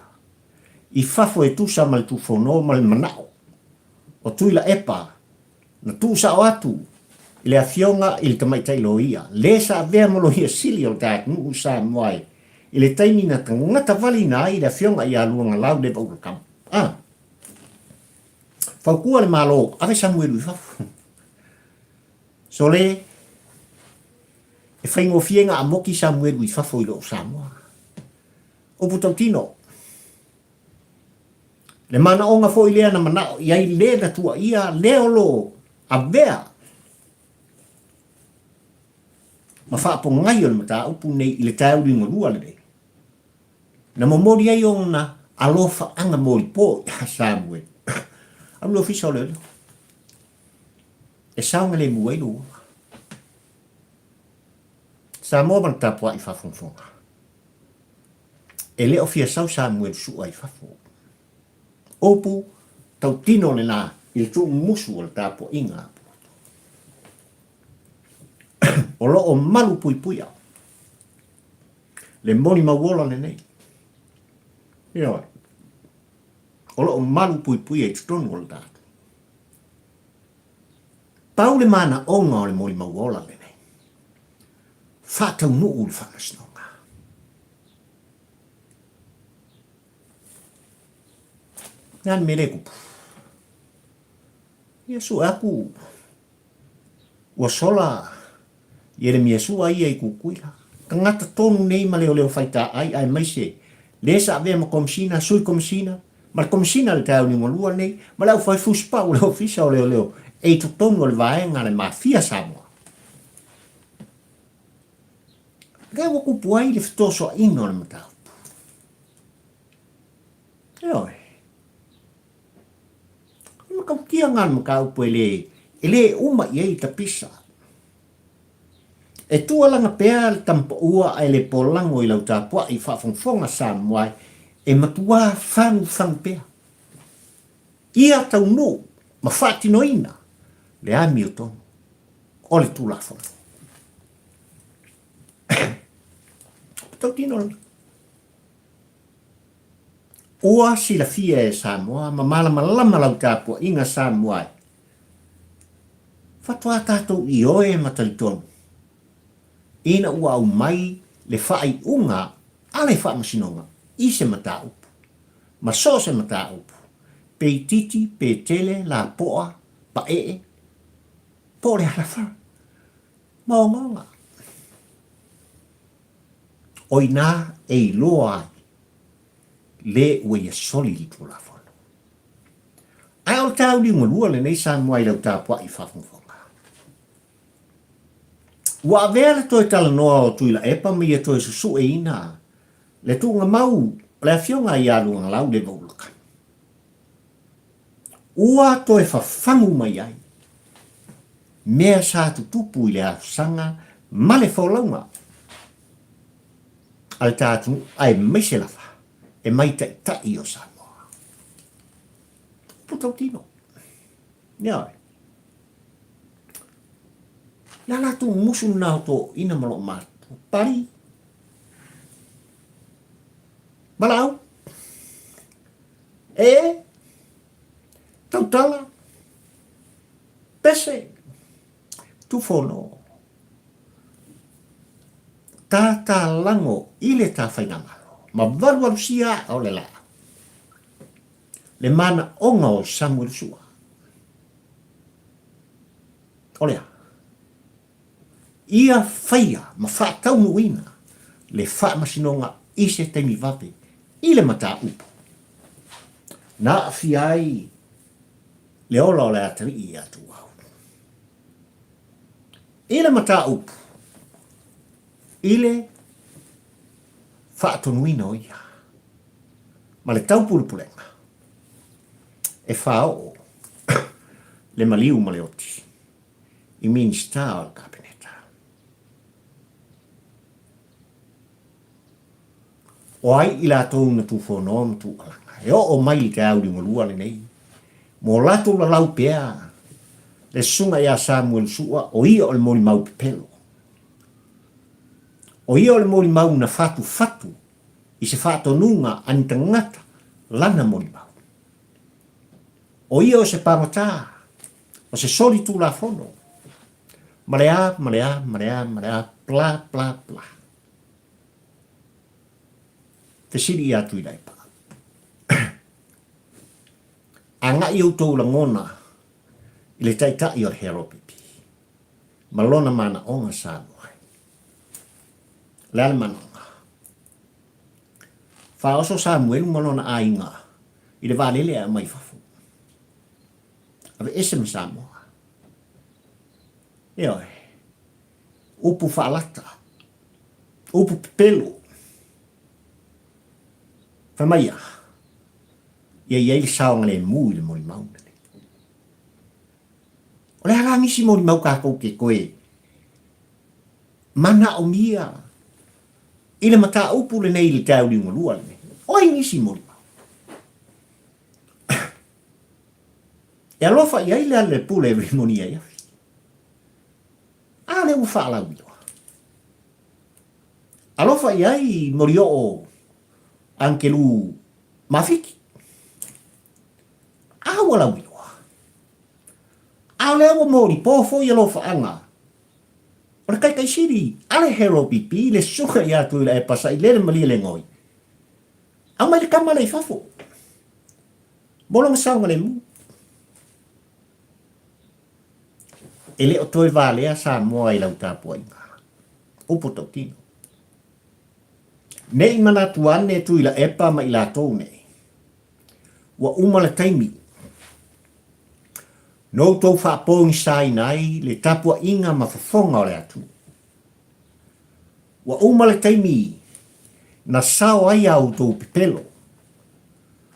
i fafo e tusa ma le tufono ma le manao o Tuilaepa na tuusao atu i le Afioga i le Tamaitai Loia, le sa avea ma Loia Sili o le ta atunuu Samoa i le taimi na tagata valeina ai le Afioga ia Luagalau Levaulakama. A fautua le Malo, ave Samuelu i fafo. Sole, e faigofie na amoki Samuelu i fafo i loo Samoa. Upu tautino, Le manaoga foi lea na manao i ai le na tuuaia le o lo avea ma faapogai o le mataupu nei i le taeauliugalua lenei, na momoli ai ona alofaaga molipo ia Samuel. Alu le ofisa o leoleo e saogalemu ai lou ola. Samoa ma le tapuai faafogafoga. E le o fia sau Samuel Sua i fafo. Upu tautino lena i le tuumumusu o le tapuaiga a Puloto. O lo o malu puipuia le molimau ola lenei. Ioe. O lo o malu puipuia i totonu o le tatou. Pau le manaoga o le molimau ola lenei. Faataunuu le faamasinoga. Le a le mea lea e tupu? Ia sue atu ua sola Ieremia Sua ia i Kukuila. Tagata tonu nei ma leoleo faitaai aemaise le sa avea ma Komisina, Sui Komisina, ma le Komisina i le taeao liugalua nei, ma le aufai fusipau o le Ofisa o Leoleo e i totonu o le vaega a le Mafia Samoa. Lea ua kupu ai le fetosoaina o le mataupu. Ioe. O le matautia lena o le mataupu e le, e le uma i ai tapisa. E tuualaga pea le tamapaua ae le polago i lau tapuai faafogafoga Samoa e matuā fagufagu pea. Ia taunuu ma faatinoina le amiotonu o le Tulafono. Tautino lena. Ua silafia e Samoa ma malamalama lau tapuaiga Samoa e faatoa tatou ioe ma talitonu ina ua aumai le faaiuga a le Faamasinoga i se mataupu ma so o se mataupu, pe itiiti, pe tele, lapoa, paee, po o le a lava ma ogaoga. O inā e iloa ai le ua ia soli le Tulafono. Ae o le tauliugalua lenei Samoa i lau tapuai faafogafoga. Ua avea le toe talanoa o Tuilaepa ma ia toe susueina le tuugamau o le Afioga ia Luagalau Levaulakani. Ua toe fafagu mai ai mea sa tutupu i le aosaga ma le folauga a le ta atunuu aemaise lava e mai taitai o Samoa. Upu tautino. Ioe. Le a latou musu lena o toeaiina ma loo matutua. Pali. Valaau. E. Tautala. Pese, Tufono, Tātālago i le tā Faigamalo, ma valuvalusia aa o le laau, le manaoga o Samuelu Sua. O le a? Ia faia ma faataunuuina le faamasinoga i se taimi vave i le mataupu na aafia ai le ola o le atalii ia Tuau. I le mataupu i le faatonuina o ia ma le taupulepulega e faaoo le maliu ma le oti i Minisita o le Kapeneta. O ai i latou na tufonoa ma tuualaga e oo mai i le taeao liugalua lenei mo latou lalau pea le susuga ia Samuel Sua o ia o le molimau pepelo. O ia o le molimau na fatufatu i se faatonuga a ni tagata lana molimau. O ia o se pagota, o se soli tulafono, ma le a, ma le a, ma le a, ma le a, bla, bla, bla. Fesili ia Tuilaepa. Agai outou lagona i le taitai o le HLPP ma lona manaoga Samoa ai. O le a le manaoga? Faaoso Samuelu ma lona aiga i le vaalele e aumai i fafo. Aveese ma Samoa. Ioe. Upu faalata. Upu pepelo. Fai mai ia, ia i ai le saogalemu i le molimau lenei. O le a la nisi molimau kākou ke koe manaomia i le mataupu lenei i le taeao liugalua lenei? O ai nisi molimau? E alofa i ai le ale pule e Rimoni ai afi. A lea ua faalauiloa. Alofa i ai Molioo Angelu Mafiki. A ua lauiloa. A o lea ua molipo foi alofaaga o le Taitaisili a le HLPP le susuga ia Tuilaepa Sailele Malielegaoi. Aumai le tama lea i fafo mo lona saogalemu. E le o toe valea Samoa i lau tapuaiga. Upu tautino. Ne i manatu ane Tuilaepa ma i latou nei, ua uma le taimi na outou faapogisaina ai le tapuaiga ma fofoga o le atunuu. Ua uma le taimi na sao ai a outou pepelo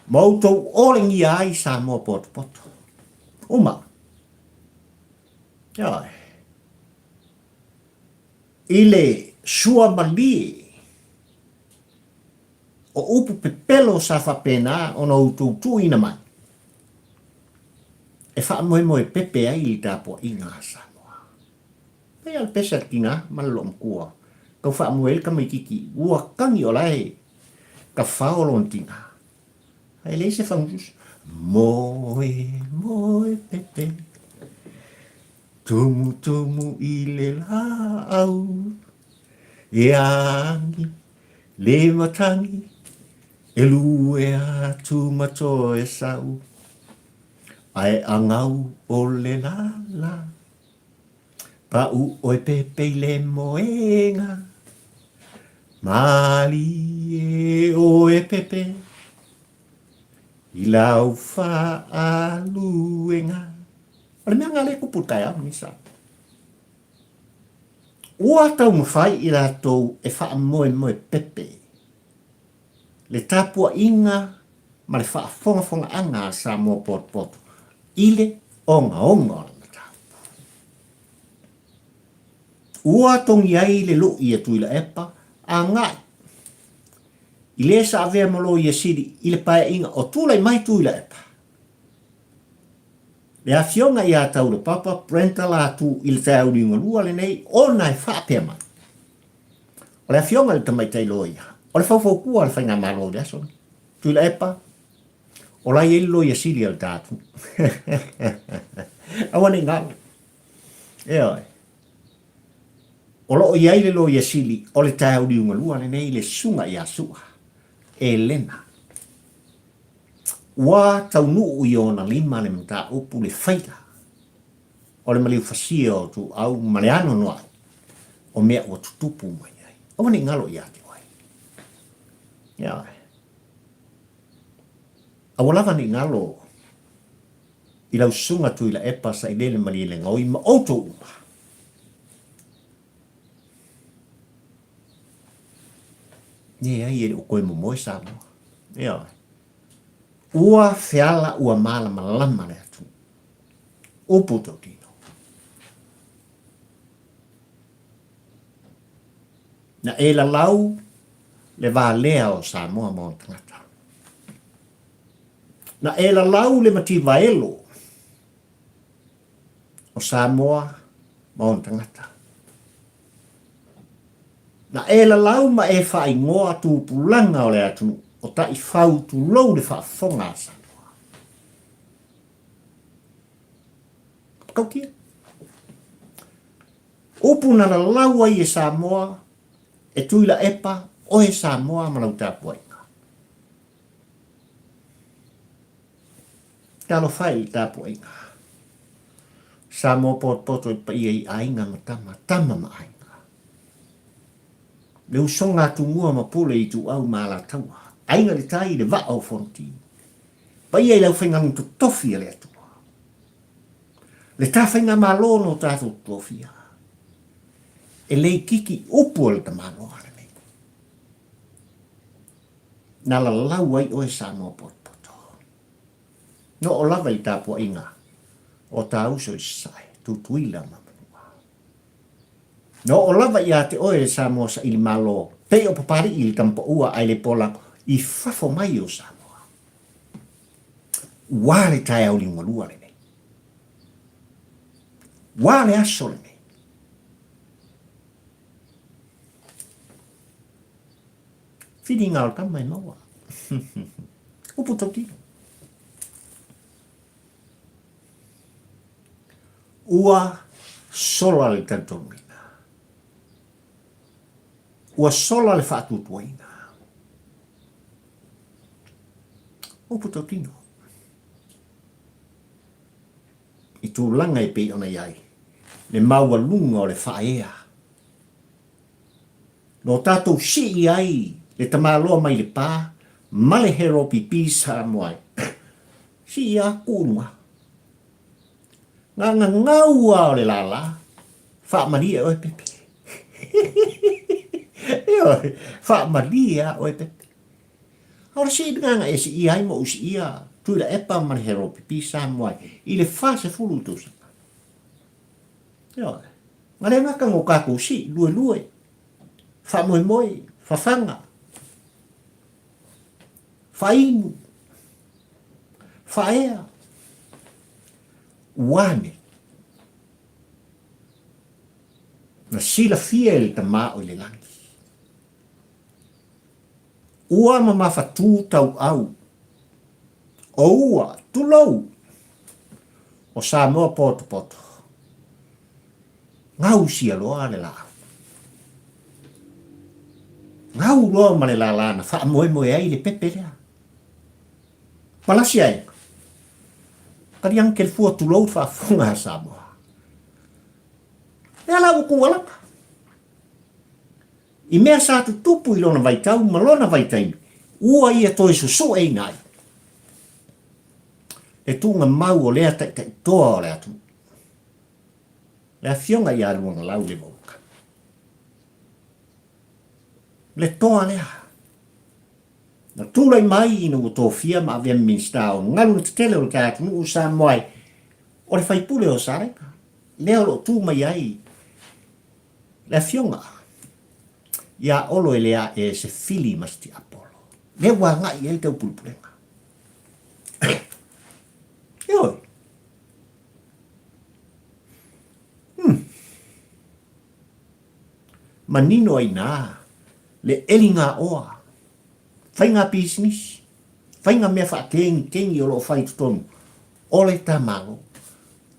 ma outou olegia ai Samoa potopoto. Uma. Ioe. I le suamalie o upu pepelo sa faapena ona outou tuuina mai e faamoemoe pepe ai le tapuaiga a Samoa. Pei a le pese a le tina ma le loomatua tau faamoe ai le tamaititi ua tagi o la e tafao lona tina ae leai se fagutusa. Moe, moe pepe, tumutumu i le laau, e agi le matagi, e lue atu ma toe sau, ae angau o le lala. Paʻu ʻoe pepe i le moena, Mālie ʻoe pepe i lau faaaluega. O le mea lena lea e tupu i le taeao lenei sa. Ua taumafai i latou e faamoemoe pepe le tapuaiga ma le faafogafogaaga a Samoa potopoto i le ogaoga o le mataupu. Ua togi ai le luʻi a Tuilaepa agai i le sa avea ma Loia Sili i le paeaiga o tulai mai Tuilaepa. Le afioga ia Taulapapa Brenda Latu i le taeao liugalua lenei ona e faapea mai, O le afioga i le tamaitai loia, o le faufautua a le Faigamalo i le aso lenei. Tuilaepa, O la e i ai le loia sili a le ta atunuu. Aua ne i galo. Ioe. O lo o i ai le loia sili o le taeao liugalua lenei le Susuga ia Sua Elena. Ua taunuu i ona lima le mataupu le faila o le maliu fasia o Tuuau ma le anoanoai o mea ua tutupu mai ai. Aua ne i galo ia te oe. Ioe. Aua lava ne i galo i lau susuga Tuilaepa Sailele Malielegaoi ma outou uma. Leai, e le o toe momoe Samoa. Ioe. Ua feala ua malamalama le atunuu. Upu tautino. Na e lalau le valea o Samoa ma ona tagata. Na e lalau le mativaelo o Samoa ma ona tagata. Na e lalau ma e faaigoa tupulaga o le atunuu o taifau tulou le faafofoga a Samoa. Tautia. Upu na lalau ai e Samoa, e Tuilaepa, oe Samoa ma lau tapuaiga. Talofa e i le tapuaiga. Samoa potopoto i paia i aiga ma tama, tama ma aiga. Le usoga a Tumua ma Pule Ituau ma Alataua, aiga i le tai i le vaa o Fonoti. Paia i le aufaigaluega totofi a le Atua. Le ta faigamalo na o tatou tofia, e le itiiti upu a le tamaloa lenei. Na lalau ai oe Samoa potopoto. Na oo lava i tapuaiga o ta uso i Sasae, Tutuila ma Manua. Na oo lava ia te oe le Samoa saili malo, pei o Papali'i le tamapaua ae le pola i fafo mai o Samoa. Ua le taeao liugalua lenei. Ua le aso lenei. Whiringa o le tama e maua. Upu tautino. Ua sola le talitonuina. Ua sola le faatuatuaina. Upu tautino. I tulaga e pei ona i ai le maualuga o le faaea. No tatou sii ai le tamaloa mai le pa ma le hero pipi Samoa e sii a ku i luga. Ngangangau a o le lala, faamalie oe Pepe. Ioe, faamalie a oe Pepe. A o le sii nganga e sii ai mo u sii a Tuilaepa ma le hero pipi Samoa i le 40 tausaga. Ioe. Nga le ngaka ngo kakou si, lue lue, faamoemoe, fafaga, faainu, faaea, ua ane. Na silafia e le Tama o i le lagi. Ua mamafatū tauau, o ua, tulou, o Samoa potopoto. Gausia loa le laau. Gau loa ma le lālā na faamoemoe ai le pepe lea. Palasi ae, kali anke le fua tulou le faafofoga a Samoa. Lea la ua kū alaka. I mea sa tutupu i lona vaitau ma lona vaitaimi, ua ia toe susueina ai le tuuga mau o lea taitaitoa o le atunuu, le Afioga ia Luagalau Levauluka. Le toa lea na tulai mai ina ua tofia ma avea Minisita o Galuega Tetele o le ta atunuu o Samoa o le faipule o Salega, lea o lo o tu mai ai Le Afioga ia Olo e le ae se fili ma se tiapolo. Lea ua agai i ai le taupulepulega. Ioe. Hmm. Manino ai nā le eliga oa, faiga pisinisi, Faiga mea faatengitengi o lo o fai i totonu o le ta Malo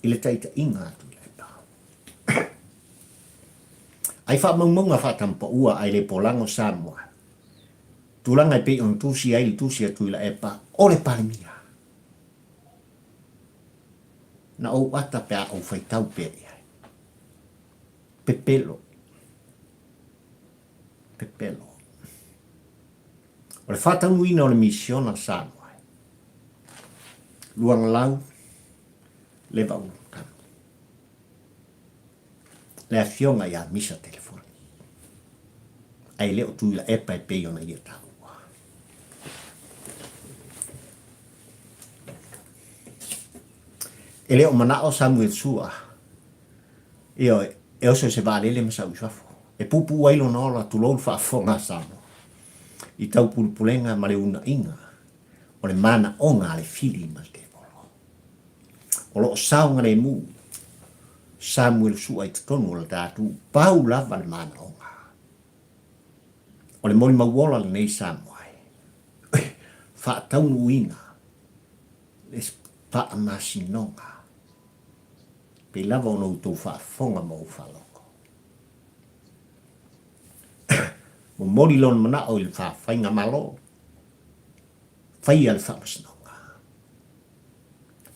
i le taitaiga a Tuilaepa. Ai faamaumauga faatampaua ai le polago Samoa, tulaga e pei ona tusi ai le tusi a Tuilaepa o le Palemia. Na ou ata pe a ou faitau pea i ai. Pepelo. Pepelo. O le faataunuuina o le misiona Samoa. Luagalau le Vaulukanu. Le afioga ia Misa Telefoni. Ae le o Tuilaepa e pei ona ia taua. E le o manao Samuel Sua, ioe, e oso i se vaalele ma sau i fafo. E puupuu ai lona ola, tulou le faafofoga a Samoa, i taupulepulega ma le uunaiga o le manaoga a le fili ma le tevolo. O lo o saogalemu Samuel Sua i totonu o le tatou pau lava le manaoga. O le molimau ola lenei Samoa e faataunuuina le faamasinoga pei lava ona outou faafofoga ma ou faalogo. Momoli lona manao i le faigamalo, faia le faamasinoga.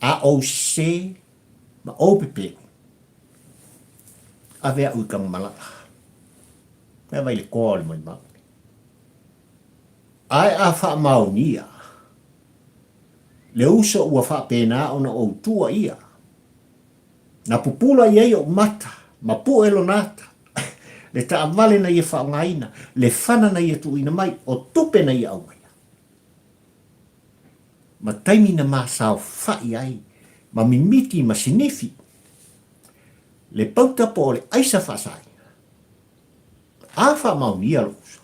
A ou sese ma ou pepelu, ave au i Tanumalala. Mea vai le toa o le molimau. Ae a faamaonia le uso ua faapena ona ou tua ia, na pupula i ai ou mata ma pue lona ata, le taavale na ia faaaogaina, le fana na ia tuuina mai, o tupe na ia aumaia, ma taimi na ma saofai ai ma mimiti ma sinifi le pauta po o le aisa faasaina. A faamaonia lou uso,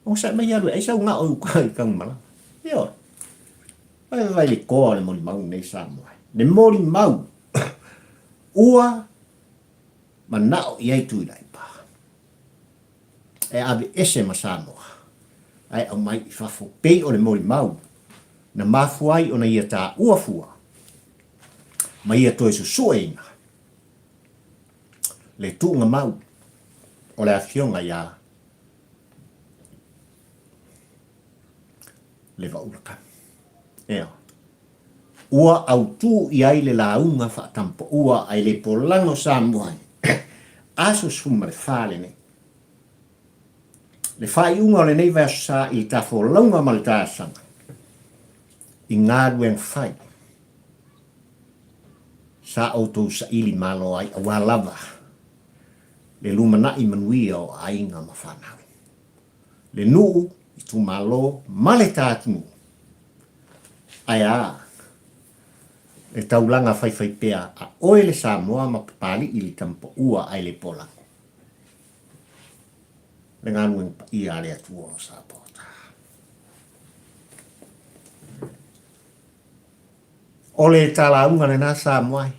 onosai mai alu e ai sau gao i uka i Tanumalala. Ioe. Vai vai le toa o le molimau lenei Samoa. Le molimau ua manao i ai Tuilaepa e ave ese ma Samoa ae aumai i fafo pei o le molimau na mafua ai ona ia taua fua ma ia toe susueina le tuugamau o le afioga iā Levaulakanu. Ea. Ua autū i ai le lauga faatampaua a le polaga o Samoa i aso 14 lenei. Le faaiuga o lenei vaiaso sa i le tafolauga ma le taasaga i galuega fai sa outou saili malo ai aua lava le lumanai manuia o aiga ma fanau, le nuu, itumalo ma le ta atunuu. Ae a le taulaga faifaipea a oe le Samoa ma Papali'i le Tamapaua ae le Polago, le galuega paia a le Atua o Sapota. O le talauga lena Samoa e.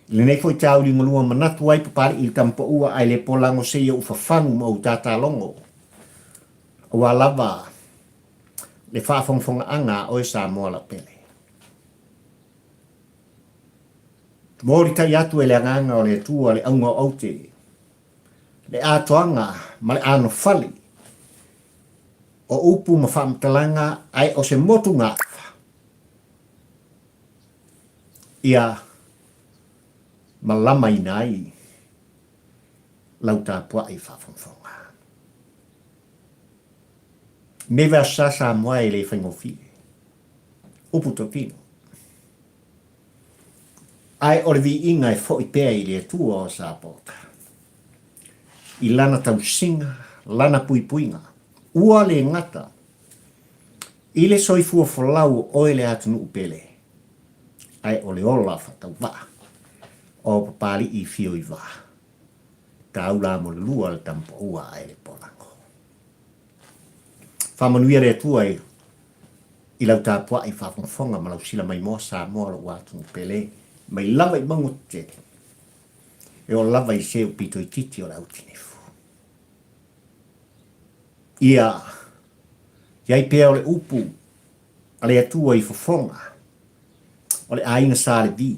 I lenei foi taulimalua manatu ai Papali'i le Tamapaua ae le polago seia ou fafagu ma ou tatalogo aua lava le faafogafogaaga a oe Samoa laupele. Molitai atu e le Agaga o le Atua le auga o aute, le atoaga ma le anofale o upu ma faamatalaga ae o se motugaafa ia malamaina ai lau tapuai faafogafoga. Nei vaiaso sa Samoa e le faigofie. Upu totino. Ae o le viiga e foi pea i le Atua o Sapota, i lana tausiga, lana puipuiga, ua le gata i le soifua folau o oe le atunuu pele, ae o le ola faatauvaa o Papali'i Fioivā, taula mo le lua le Tamapaua ae le Polago. Faamanuia le Atua i i lau tapuai faafogafoga ma lau sila maimoa Samoa lou atunuu pele mai lava i mauga tetele e oo lava i se pito itiiti o le autinifu. Ia i ai pea o le upu. a le Atua i fofoga o le aiga Sa Levi,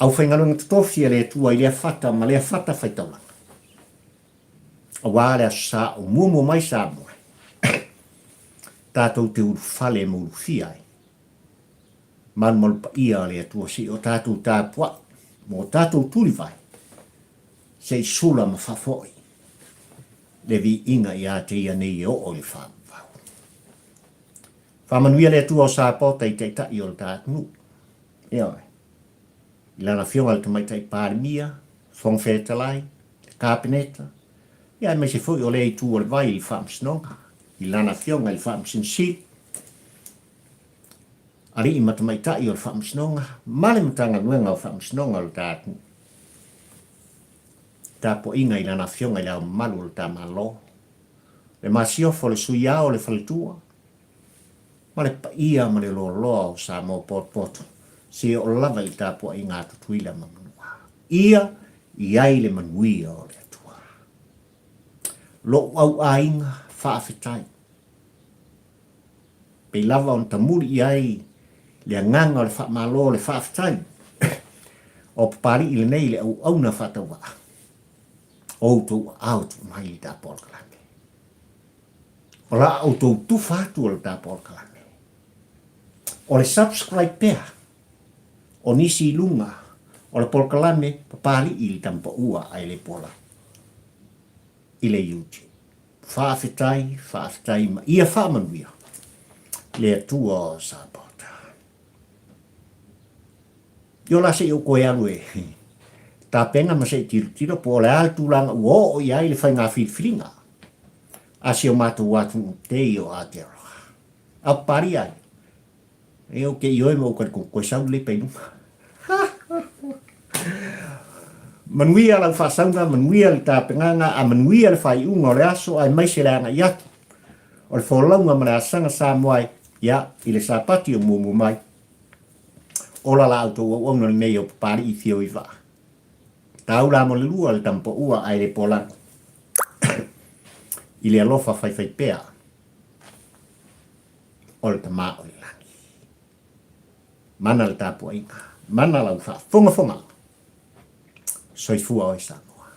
aufaigaluega totofi a le Atua i lea fata ma lea fata faitaulaga, aua le Aso Sa o muamua mai Samoa tatou te ulufale ma ulufia ai malumalu paia a le Atua se i o tatou tapuai ma o tatou tulivae se i sula ma faafoi le viiga ia te ia nei e oo i le faavavau. Faamanuia le Atua o Sapota i Taitai o le ta atunuu. Ioe. I lana Afioga i le Tamaitai Palemia, Fofoga Fetalai, le Kapeneta, ia aemaise foi o lea itu o le vai i le Faamasinoga, i lana Afioga i le Faamasino Sili, Alii ma Tamaitai o le Faamasinoga ma le Matagaluega o Faamasinoga o le ta atunuu. Tapuaiga i lana Afioga i le Ao Mamalu o le ta Malo, le Masiofo, le Sui Ao, le Faletua, ma le paia ma le loaloa o Samoa potopoto, seia oo lava i le tapuaiga a Tutuila ma Manua. Ia i ai le manuia o le Atua. Lou au aiga, faafetai. Pei lava ona tamuli i ai le agaga o le faamalo o le faafetai o Papali'i lenei i le auauna faatauvaa o outou aao e tuu mai i le ta polokalame. O la outou tufa atu o le ta polokalame. O le subscribe pea o nisi i luga o le polokalame Papali'i i le Tamapaua ae le pola i le YouTube. Faafetai, faafetai ma ia faamanuia le Atua o Sapota. Io la se i ou toe alu e tapena ma se i tilotilo po o le a le tulaga ua oo i ai le faiga filifiliga a si o matou atunuu tei o Aotearoa. A papali ai, e ou te ioe ma ou talitonu, toe sau lelei pea i luga. Manuia lau faasauga, manuia le tapenaga, a manuia le faaiuga o le aso aemaise le agai atu o le folauga ma le asaga Samoa e, ia, i le Sapati o muamua mai. Ola la outou auauna lenei o Papali'i Fio i Vaa. Taula mo le lua le tamapaua ae le polago i le alofa faifaipea o le Tama o le Lagi. Mana le tapuaiga, mana lau faafogafoga. Soifua oe Samoa.